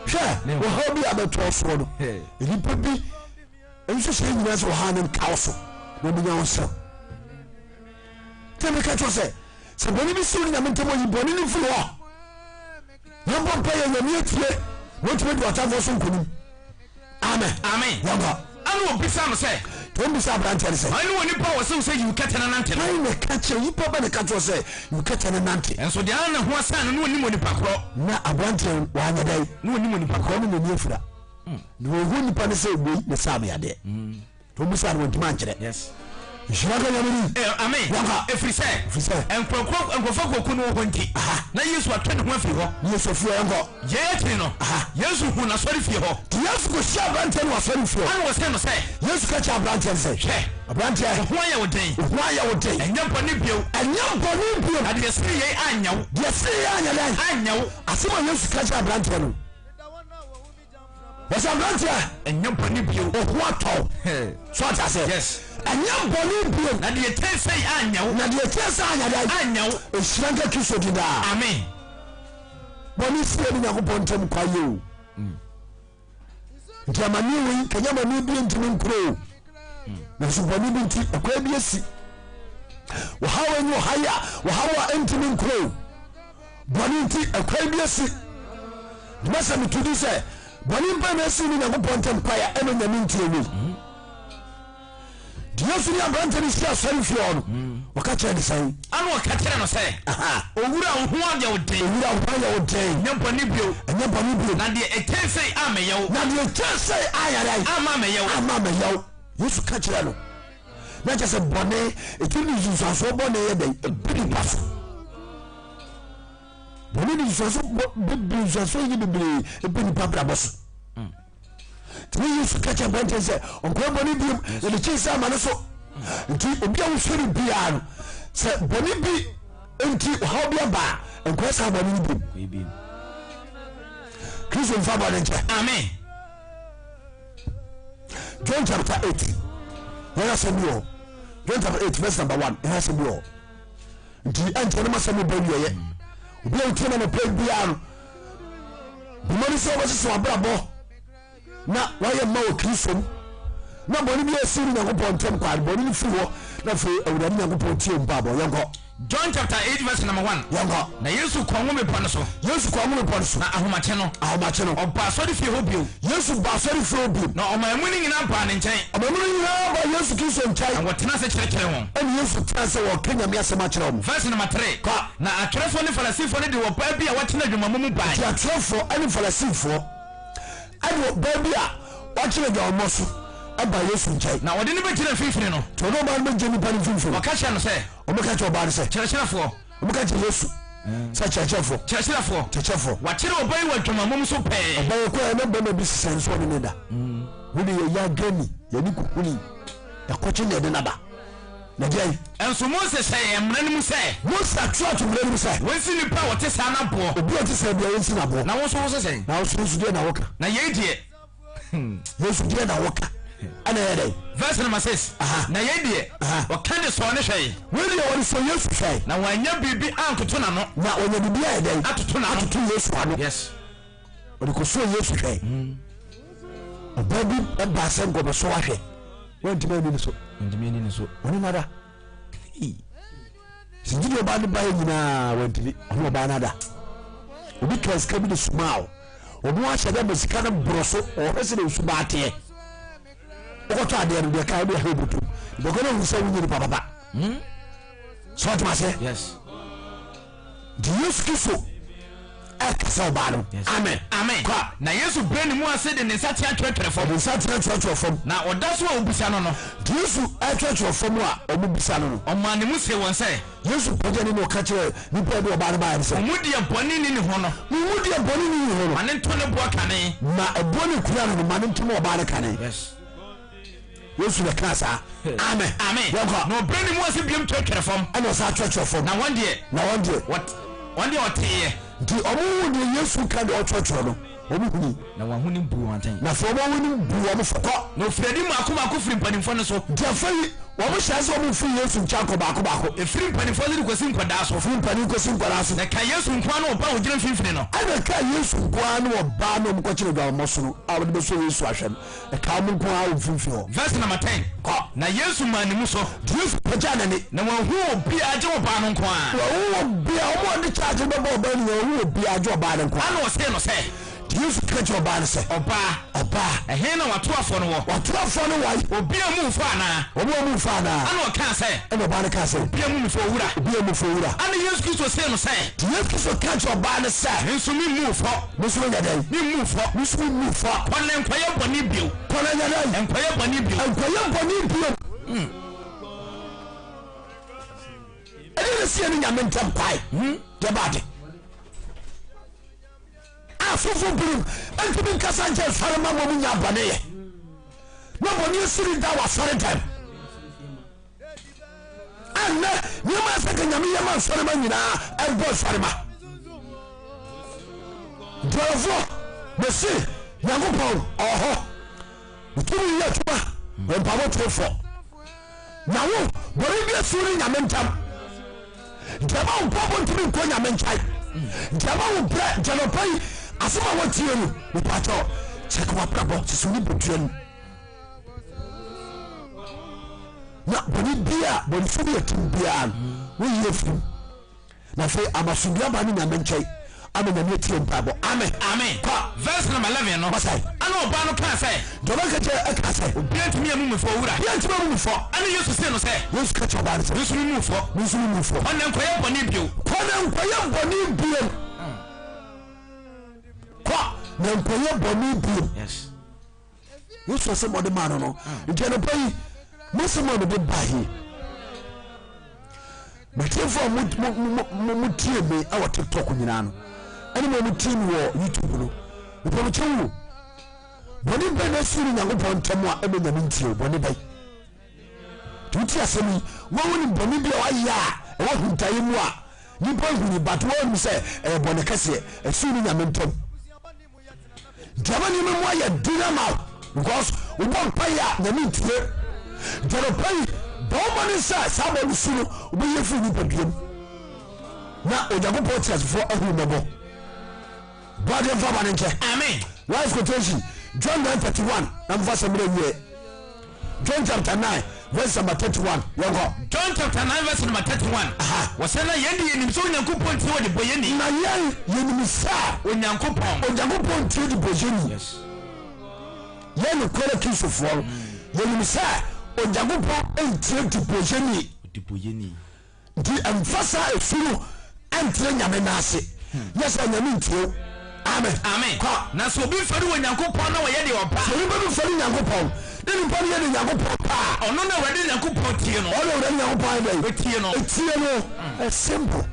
Hwɛ, ɔhaw bi a bɛtɔ soɔ no, nnipa bi. Nhyehyɛe nyinaa sɛ ɔhaw no nka wo so na ɔmenya wo nsɛm. Nti meka kyerɛ sɛ sɛ bɔne bi siw ne nyame ntam ɔyi bɔne no mfiri hɔ na mbɔ mpa yɛ nyame atie na ɔtumi di ɔtamfoɔ so nkonim. Amen. Amen. Yɛnkɔ. Ɛna ɔbisa no sɛ. Nti ɔmbisa aberanteɛ no sɛ. Hwan ne onipa a ɔse wo sɛ yi wo kɛtɛ na nante no? Hwan na ɛka kyerɛ nipa bɛ na ɛka kyerɛ sɛ yi wo kɛtɛ na nante? Nso deɛ na ne ho asan no na ɔnim onipa korɔ. Na aberanteɛ no wanyɛ dɛn? Na ɔnim onipa korɔ. Ɔne n'ani afira. Na wɔhu nipa no sɛ wei ne saa me adeɛ na wɔn bisa no wɔntumi ankyerɛ. Nhyira nka Nyame din. Eh, amen. Wɔnka. Ɛfiri sɛ. Ɛfiri sɛ. Nkurɔfoɔ nkurɔfoɔ kuokuo no wɔ hɔ nti. Na Yesu atwe ne ho afiri hɔ. Ne Yesu afiri hɔ yɛnkɔ. Yei akyiri no. Yesu huu n'asɔrefie hɔ. Nti Yesu kɔhyia aberanteɛ no wɔ asɔrefie hɔ. Ɛna ɔsee no sɛ. Yesu ka kyerɛ aberanteɛ no sɛ. Hwɛ. Aberanteɛ. Wo ho ayɛ wo den. Wo ho ayɛ wo den. Ɛnyɛ bɔne bio. Ɛnyɛ bɔne bio. Na deɛ ɛsene yei anyɛ wo. Deɛ ɛsene yei anyɛ dɛn? Anyɛ wo. Asɛm a Yesu ka kyerɛ aberanteɛ no. Wɔsɛ aberanteɛ. Ɛnyɛ bɔne bio. Oho atɔ wo. So ɔte aseɛ? Yes. Ɛnyɛ bɔne bio. Na deɛ ɛkyɛn sɛi anyɛ wo. Na deɛ ɛkyɛn sɛ anyɛ dɛn? Anyɛ wo. Nhyira nka Kristo din daa. Amen. Bɔne si yɛne Nyankopɔn ntam kwa yɛ o. Nti amaneɛ wei kanya amaneɛ bi ntumi nkuro o. Nanso bɔne bi nti ɛkwan bi asi. Wɔhaw anyi ɔha yi a wɔhaw a ɛntumi nkuro o. Bɔne nti ɛkwan bi asi. Dwuma sɛ meto di sɛ bɔne mpa na asi ne Nyankopɔn ntam kwae a ɛma Nyame nti ɛwei. Nti Yesu ne aberante no hyia asɔre fie hɔ no, ɔka kyerɛ ne sɛn? Ɛna ɔka kyerɛ no sɛ, Owura, wo ho ayɛ wo den. Owura, wo ho ayɛ wo den. Ɛnyɛ bɔne bio. Ɛnyɛ bɔne bio. Na deɛ ɛkyɛn sei ammɛyɛ wo. Na deɛ ɛkyɛn sei ayɛ dɛn? Amma ammɛyɛ wo. Amma ammɛyɛ wo. Yesu ka kyerɛ no. Na kyerɛ sɛ bɔne, ɛtumi de nsunsuansoɔ bɔne yɛ dɛn? Ɛbi nipa so. Bɔne de nsusuanso bebree nsusuanso yɛ bebree ebe nipa abrabɔ so. Nti ne Yesu ka kyerɛ aberanteɛ sɛ ɔnkɔyɛ bɔne biom na ne kyɛn sɛ ama no so. Nti obi a wohwɛ no biara no sɛ bɔne bi nti ɔhaw bi aba a nkɔyɛ saa bɔne no biom. Kristo mfa bɔne nkyɛ. Amen. John chapter 8 yɛn asɛm bi wɔ John chapter 8 verse number 1 yɛn asɛm bi wɔ nti ɛnkyɛ no masɛm ba wieɛ. Obi a wotie ma no pɛ biara no bima no sɛ wobɛsese wabrabɔ na wayɛ mma wɔ Kristo mu na bɔne bi asi ne Nyankopɔn ntam kwan, bɔne no firi hɔ na afei Awurade Nyankopɔn tie mpaabɔ. Yɛnkɔ. John chapter 8 verse number 1. Yɛnkɔ. Na Yesu kɔɔ Ngo Bepɔ no so. Yesu kɔɔ Ngo Bepɔ no so. Na ahomakye no. Ahomakye no. Ɔbaa asɔrefie hɔ bio. Yesu baa asɔrefie hɔ bio. Na ɔman mu no nyinaa baa ne nkyɛn. Ɔman mu no nyinaa baa Yesu Kristo nkyɛn. Na wɔtenaa ase kyerɛkyerɛɛ wɔn. Ɛnna Yesu tenaa ase wɔreka Nyame asɛm akyerɛ wɔn. Verse number 3. Kɔ. Na atwerɛfoɔ ne Farisifoɔ no de ɔbaa bi a wakyene adwamammɔ mu bae. Nti atwerɛfoɔ ne Farisifoɔ de ɔbaa bi a wakyene adwamammɔ so baa Yesu nkyɛn. Na wɔde no bɛgyinaa mfimfini no. Nti wɔde ɔbaa no bɛgyina nnipa no mfimfini. Wɔka kyerɛɛ no sɛ. Wɔka kyerɛɛ ɔbaa no sɛ. Kyerɛkyerɛfoɔ. Wɔka kyerɛɛ Yesu sɛ, Kyerɛkyerɛfoɔ. Kyerɛkyerɛfoɔ. Kyerɛkyerɛfoɔ. Wɔakyere ɔbaa yi wɔ adwamammɔ mu so pɛɛ. Ɔbaa yi kɔɛ na bɛrima bi sesa nso ɔne ne da. Wo de yɛyɛ agani, yɛne kuhuni, yɛkɔkye na yɛde no aba. Na deɛn? Nso Mose hyɛɛ yɛn mmara no mu sɛ. Mose atwerɛ ato mmara no mu sɛ. Wɔnsi nnipa a wɔte saa no aboɔ. Obi a ɔte saa biara wɔnsi no aboɔ. Na wo nso wose sɛn? Na wo nso Yesu deɛn na woka? Na yei deɛ. Yesu deɛ na woka ɛna ɛyɛ dɛn? Verse number 6. Na yei deɛ, wɔka de sɔɔ ne hwɛe. Wei deɛ wɔde sɔɔ Yesu hwɛe. Na wɔannya biribi antoto n'ano. Na wɔnya biribi ayɛ dɛn? Atoto n'ano. Atoto Yesu ano. Yes. Wɔde kɔsɔɔ Yesu hwɛe. Ɔbaa bi baa sɛ nkɔbɛsɔ ahwɛ. Wɔntumi ani ne so. Wɔntumi ani ne so. Wɔne nada. Sɛ gyidi ɔbaa no baeɛ nyinaa wɔntumi ɔne ɔbaa no ada. Obi kaa sika bi de somaa wo. Ɔno ahyɛ dɛ ma sika no borɔ so ɔhwɛ sɛ de nsu baa teɛ. Wokɔtɔ adeɛ no deɛ kaa wode ahwɛ obotom. Bɛkɔ no ahu sɛ wonyɛ nipa papa. Sɛ ɔtema aseɛ. Yes. Nti Yesu Kristo ɛkasa ɔbaa no. Amen. Amen. Kɔ. Na Yesu brɛ ne mu ase de ne nsa tea twerɛtwerɛ fam. Ɔde nsa tea twerɛtwerɛ fam. Na ɔda so a ɔbisa no no. Nti Yesu ɛtwerɛtwerɛ fam a ɔmo bisa no no. Ɔmaa ne mu see wɔn sɛ. Yesu pagya ne na ɔka kyerɛ nipa ɛde ɔbaa no baeɛ no sɛ. Mo mu deɛ bɔne nni ne ho no. Mo mu deɛ bɔne nni ne ho no. Ma ne nto ne boɔ kane. Ma ɛboɔ no kura no no ma ne nto ma ɔbaa no kane. Yes. Yesu na ɛkaa saa. Amen. Amen. Yɛnkɔ. Na ɔbrɛ ne mu ase biom kyerɛkyerɛ fam. Ɛna ɔsan kyerɛkyerɛ fam. Na wɔn deɛ. Na wɔn deɛ. Wɔn deɛ ɔteeɛ. Nti wɔn hu deɛ Yesu ka deɛ ɔkyerɛkyerɛ no, wɔn huni. Na wɔn ahonim buu wɔn atɛn. Na afei wɔn ahonim buu wɔn fɔ. Kɔ. Na ɔfiri adi mmaako mmaako firi mpanimfoɔ no so. Nti afei wɔn hyɛɛ sɛ wɔn mfiri Yesu nkyɛn akɔ baako baako. Ɛfiri mpanimfoɔ so de kɔsi nkwadaa so. Firi mpanin kɔsi nkwadaa so. Na ɛkaa Yesu nko ara ne ɔbaa a ɔgyina mfimfini no. Ɛna ɛkaa Yesu nko ara ne ɔbaa no a wɔkɔkyeree adwamammɔ so no a wɔde bɛsɔ Yesu ahwɛ no. Ɛkaa wɔn nko ara wɔ mfimfini hɔ. Verse number 10. Kɔ. Na Yesu maa ne mu so. Nti Yesu pagyaa n'ani. Na wanhu obiara gye ɔbaa no nko ara. Wanhu obiara, wɔn a wɔde charge no bɛbɔ ɔbaa no nyinaa, wanhu obiara gye ɔbaa no nko ara. Ɛnna ɔsee no sɛ. Nti Yesu ka kyerɛɛ ɔbaa no sɛ. Ɔbaa. Ɔbaa. Ɛhe na w'atoafoɔ no wɔ? W'atoafoɔ no wɔ he? Obi ammu wo fɔ anaa? Obi ammu wo fɔ anaa? Ɛnna ɔkaa sɛ. Ɛnna ɔbaa no kaa sɛ. Obi ammu me fɔ, Owura. Obi ammu wo fɔ, Owura. Ɛnna Yesu Kristo see no sɛ. Nti Yesu Kristo ka kyerɛɛ ɔbaa no sɛ. Me nso memmu wo fɔ. Me nso menyɛ dɛn? Memmu wo fɔ. Me nso memmu wo fɔ. Kɔ na nkɔyɛ bɔne bio. Kɔ na nyɛ dɛn? Nkɔyɛ bɔne bio. Nkɔyɛ bɔne bio. Ɛdeɛ na ɛsi yɛne Nyame ntam kwae? Deɛ baade. Asofo binom ntumi nkasa nkyɛ nsɔre ma mmom nya bɔne yɛ. Na bɔne asiri da wɔ asɔre dɛm. Ɛnnɛ nneɛma a ɛsɛ ka Nyame yɛ ma nsɔrema nyinaa ɛbɔ nsɔrema. Ntuafoɔ mese Nyankopɔn ɔwɔ hɔ ɔtumi yɛ adwuma wɔ mpaebɔ tiefoɔ na wo bɔne bi asi wo ne Nyame ntam nti ɛma wo mpaebɔ ntumi nkɔ Nyame nkyɛn nti ɛma wo brɛ nti anɔpa yi asɛm a woatie no mepakyɛw kyɛke w'abrabɔ sisi wo ne bɔdua no Na bɔne biaa bɔnefo bi atim biaa no woyi afiri mu na afei ama asomdue aba ne Nyame nkyɛn ama Nyame atie mpaebɔ. Amen. Amen. Kɔ. Verse number 11 no. Wasae. Ɛna ɔbaa no kaa sɛ. Deɛ ɔbɛka kyerɛ ɛkaa sɛ. Obiara ntumi ammu me fɔ, Owura. Obiara ntumi ammu me fɔ. Ɛna Yesu see no sɛ. Yesu ka kyerɛ ɔbaa no sɛ. Me nso memmu wo fɔ. Me nso memmu wo fɔ. Kɔ na nkɔyɛ bɔne bio. Kɔ na nkɔyɛ bɔne bio. Kɔ na nkɔyɛ bɔne bio. Yes. Yesu asɛm ɔde maa no no nti anɔpa yi masɛm a mede ba yi matiefo a motie me wɔ tiktok nyinaa no ɛne mo motie me wɔ youtube no mepɛmekyɛ wo bɔne bɛn na asi ne nyankopɔn ntam a ɛmɛ nyame ntie wo bɔne bɛn nti wotie asɛm yi woawo ne bɔne bi a wayɛ a ɛwɔ huntaeɛ mu a nipa huni but woanim sɛ ɛyɛ bɔne kɛseɛ ɛsiw ne nyame ntam. Nti ama nneɛma mu ayɛ den ama wo because Wobɔ mpaeɛ a Nyame ntie. Nti anɔpa yi bɔ wo mmɔden sɛ saa bɔne su no wobɛyi afiri nipaduam na Onyankopɔn teasefoɔ ahu wo mmɔbɔ. Bɔ adeɛ mfa bɔne nkyɛ. Amen. Last quotation John 9:31 na mfa sɛm no awie. John chapter 9 verse number 31 yɛnkɔ. John chapter 9 verse number 31. Wɔsɛ na yɛn de yɛnim sɛ Onyankopɔn tie ɔdebɔyɛni. Na yɛn yɛnim sɛ Onyankopɔn. Onyankopɔn tie ɔdebɔyɛni. Yes. Yɛn nokorɛ Kristofoɔ no yɛnim sɛ Onyankopɔn ntie debɔyɛni. Ɔdebɔyɛni. Nti ɛmfa saa esu no ɛntere Nyame nan ase. Nyɛ sɛ Nyame ntie wo. Amen. Amen. Kɔ. Na sɛ obi fɛre Onyankopɔn na ɔyɛ deɛ ɔpɛ a. Sɛ onipa bi fɛre Nyankopɔn, na nipa no yɛ deɛ Nyankopɔn pɛ a. Ɔno na Awurade Nyankopɔn tie no. Ɔno na Awurade Nyankopɔn ayɛ dɛn? Etie no. Etie no. Ɛ simple.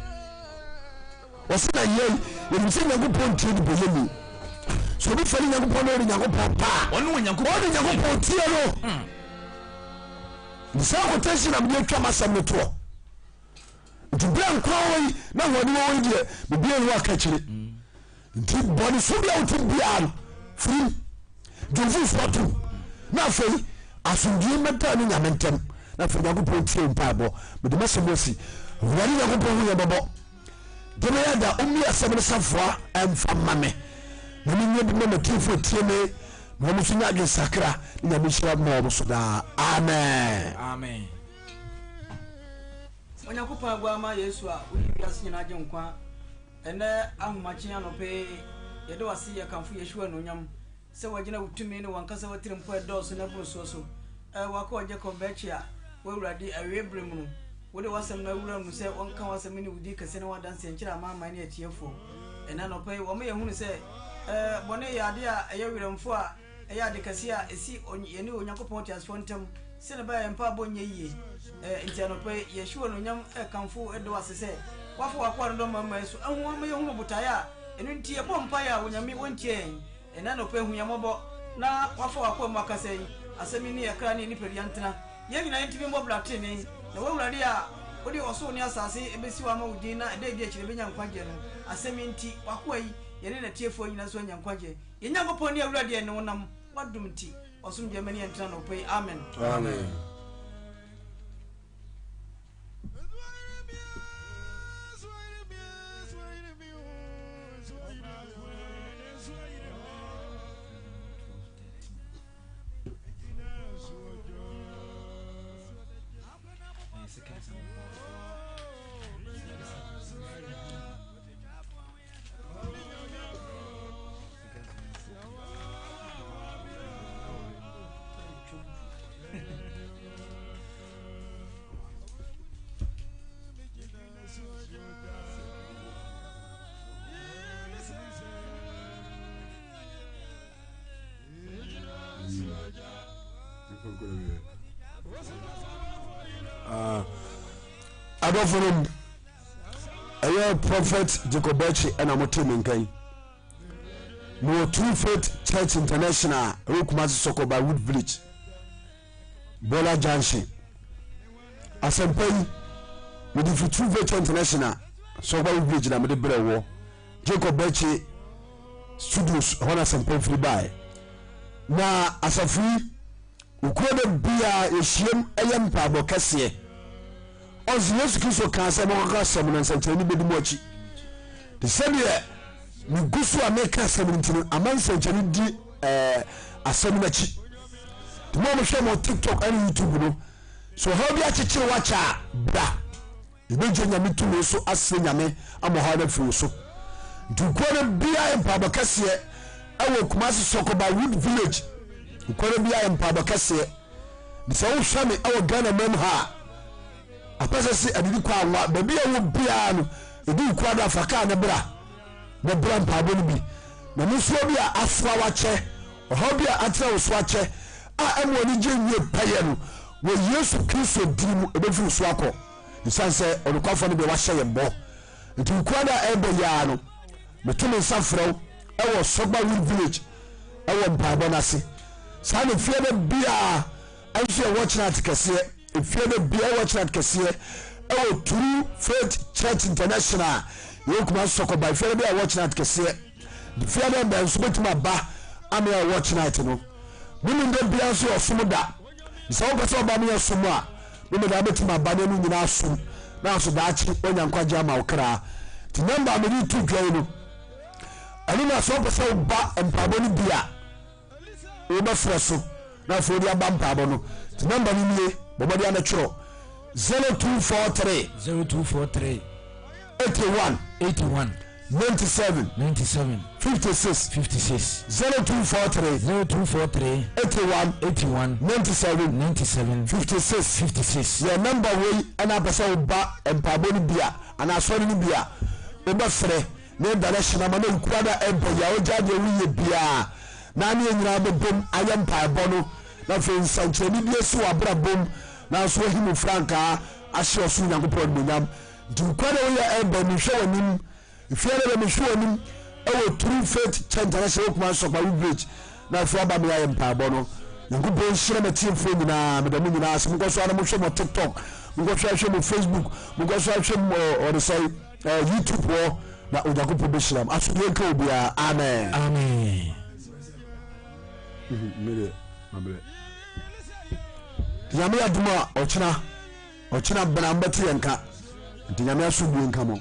Ɔse na yɛn yɛnim sɛ Nyankopɔn ntie nnebɔneyɛni. Sɛ obi fɛre Nyankopɔn na ɔyɛ deɛ Nyankopɔn pɛ a. Ɔno Onyankopɔn Nyankopɔn tie no. Nti saa quotation na mede atwa m'asɛm no toɔ. Nti berɛ nkwa wɔ yi na ahoɔden wɔ yi deɛ biribiara nni hɔ aka akyire. Nti bɔne so bi a wote biara no firim dwom foforɔ tom na afei asomdwie mmɛda ne Nyame ntam na afei Nyankopɔn tie wo mpaebɔ. Mede m'asɛm asi Awurade Nyankopɔn hu yɛn mmɔbɔ. De bɛyɛ da ɔmmie asɛm no safoa ɛmfa mma me na menyɛ bi ma matiefo atie me na wɔn nso nya adwensakra ne Nyame nhyira mmɔ wɔn so daa. Amen. Amen. Onyankopɔn Aguamma Yesu a woyi wiase nyinaa Agyenkwa, ɛnnɛ ahomakye anɔpa yi, yɛda wo ase, yɛkamfo Yeshua anuonyam sɛ wagyina wo tumi ne w'ankasa w'atirimpɔ a ɛdɔɔso na ɛboro soɔ so. Ɛɛ, w'akoa Jacob Bɛkye a, w'Awurade, awiei berɛ mu no, wode w'asɛm no awura no sɛ ɔnka w'asɛm ne wo din kɛseɛ ne w'adanseɛ nkyerɛ amanaman ne atiefoɔ. Ɛnnɛ anɔpa yi, wɔma yɛhunu sɛ, ɛɛ, bɔne yɛ adeɛ a ɛyɛ werɛmfoɔ a ɛyɛ ade kɛseɛ a ɛsi yɛne Onyankopɔn teasefoɔ ntam sɛdeɛ ɛbɛyɛ a yɛn mpaebɔ nyɛ yie. Ɛɛ, enti anɔpa yi, yɛhyɛ wo anuonyam, ɛrekamfo wo, ɛda wo ase sɛ woafa w'akoa no dɔ mmamu yi so ahu ama yɛahunu botaeɛ a ɛno nti yɛbɔ mpaeɛ a Onyame ɔntie yɛn. Ɛnnɛ anɔpa yi, hu yɛn mmɔbɔ na woafa w'akoa mu akasa yi asɛm yi ne yɛn kra ne yɛn nipadua ntena. Yɛn nyinaa yɛntumi mmɔ bra trenee, na wo Awurade a wode ɔsoro ne asase bɛsi hɔ ama wo din na ɛda a ɛdi akyire yɛbɛnya nkwagyeɛ no, asɛm yi nti, w'akoa yi, yɛne n'atiefoɔ nyinaa nso anya nkwagyeɛ. Yɛn Nyankopɔn ne Awurade a yɛne wo nam, w'adom nti, w'asomdwoeɛ mmɛne yɛn ntena anɔpa yi. Amen. Amen. Adɔfo nom ɛyɛ Prophet Jacob Akyi ɛna mo te me nka yi mewɔ True Faith Church International ɛwɔ Kumasi Sɔkɔba Wood Village Bola Junction asɛmpa yi mede fi True Faith Church International Sɔkɔba Wood Village na mede brɛ wɔ Jacob Akyi studios ɛhɔ na asɛmpa mfiri baeɛ na asafo yi Okuo da biara yɛhyiam yɛ mpaebɔ kɛseɛ. Ɔnso Yesu Kristo kaa sɛ monkɔka asɛm no nsɛnkyerɛnne bɛdi mo akyi. Te sɛdeɛ megu so a meka asɛm no nti no ama nsɛnkyerɛnne di ɛɛ eh, asɛm no akyi. Te mo a mohwɛ mo TikTok ɛne YouTube no, so ɔhaw bi akyekyere wakyɛ a bra. Yɛbɛgye Nyame tumi so asrɛ Nyame ama ɔhaw no afiri wo so. Nti kuo no biara yɛ mpaebɔ kɛseɛ ɛwɔ Kumasi Sɔkɔba Wood Village. Kuo no biara yɛ mpaebɔ kɛseɛ. Nti sɛ wohwɛ me ɛwɔ Ghana mam ha a, apɛsɛ se adidi kɔ anwa baabi a wɔ biara no, ɛdi wo kuo do afa kaa ne bra na bra mpaebɔ no bi. Na musuo bi a asoa wakyɛ, ɔhaw bi a atena wo so akyɛ a ɛma w'ani gye nwie pɛyɛ no, wɔ Yesu Kristo din mu ɛbɛfiri wo so akɔ. Esiane sɛ ɔnokwafo no deɛ wahyɛ yɛn bɔ nti, nkuraa no a ɛrebɔ yi ara no, meto me nsa frɛ wo wɔ Sogba Wood Village wɔ mpaebɔ no ase. Saa na efie da biara nso yɛ watch night kɛseɛ. Efie da biara watch night kɛseɛ ɛwɔ True Faith Church International yɛwɔ Kumasi Sɔkɔba. Efie da biara watch night kɛseɛ. Efie da bɛn nso bɛtumi aba amea watch night no. Memenda biara nso yɛ ɔsom da. Sɛ wopɛ sɛ ɔba no yɛ som a, Memenda wobɛtumi aba ne ɛno nyinaa som na nso daakye woanya nkwagye ama wo kra. Nti nɔmba a mede to dwa yi no, ɛno na sɛ wopɛ sɛ woba mpaebɔ no bi a, wobɛfrɛ so na afei wode aba mpaebɔ no. Nti nɔmba no nie, bɔ mmɔden ano twerɛ 0243 0243 81 81 97 97 56 56 0243 0243 81 81 97 97 56 56. Yɛ nɔmba wei ɛna apɛ sɛ woba mpaebɔ no bi a anaa asɔre no bi a wobɛfrɛ ne direction ama na nkura na ɛbɔ yi a wogya deɛ woyɛ biara na ne yɛn nyinaa bɛbom ayɛ mpaebɔ no na afei nsɛnkyerɛnne bi asi wɔ abrabom nanso wahim frankaa ahyɛ ɔsoro Nyankopɔn animuonyam. Nti nkura na woyɛ ɛbɔ mehwɛ w'anim Efie no de mehwe w'anim wɔ True Faith Church International wɔ Kumasi Sɔkpawu Bridge na afei aba me ayɛ mpaebɔ no. Nyankopɔn nhyira m'atiefoɔ nyinaa. Meda mo nyinaa ase. Monkɔ so ara na mohwɛ mo TikTok, monkɔ so ahwɛ mo Facebook, monkɔ so ahwɛ mo ɔde sɛe YouTube hɔ na Onyankopɔn bɛhyira mo. Asomdwoeɛ nka obiara. Amen. Amen. Mede mabrɛ. Nyame adom a ɔkyena ɔkyena bena mbɛte yɛn nka. Nti Nyame asomdwoeɛ nka mo.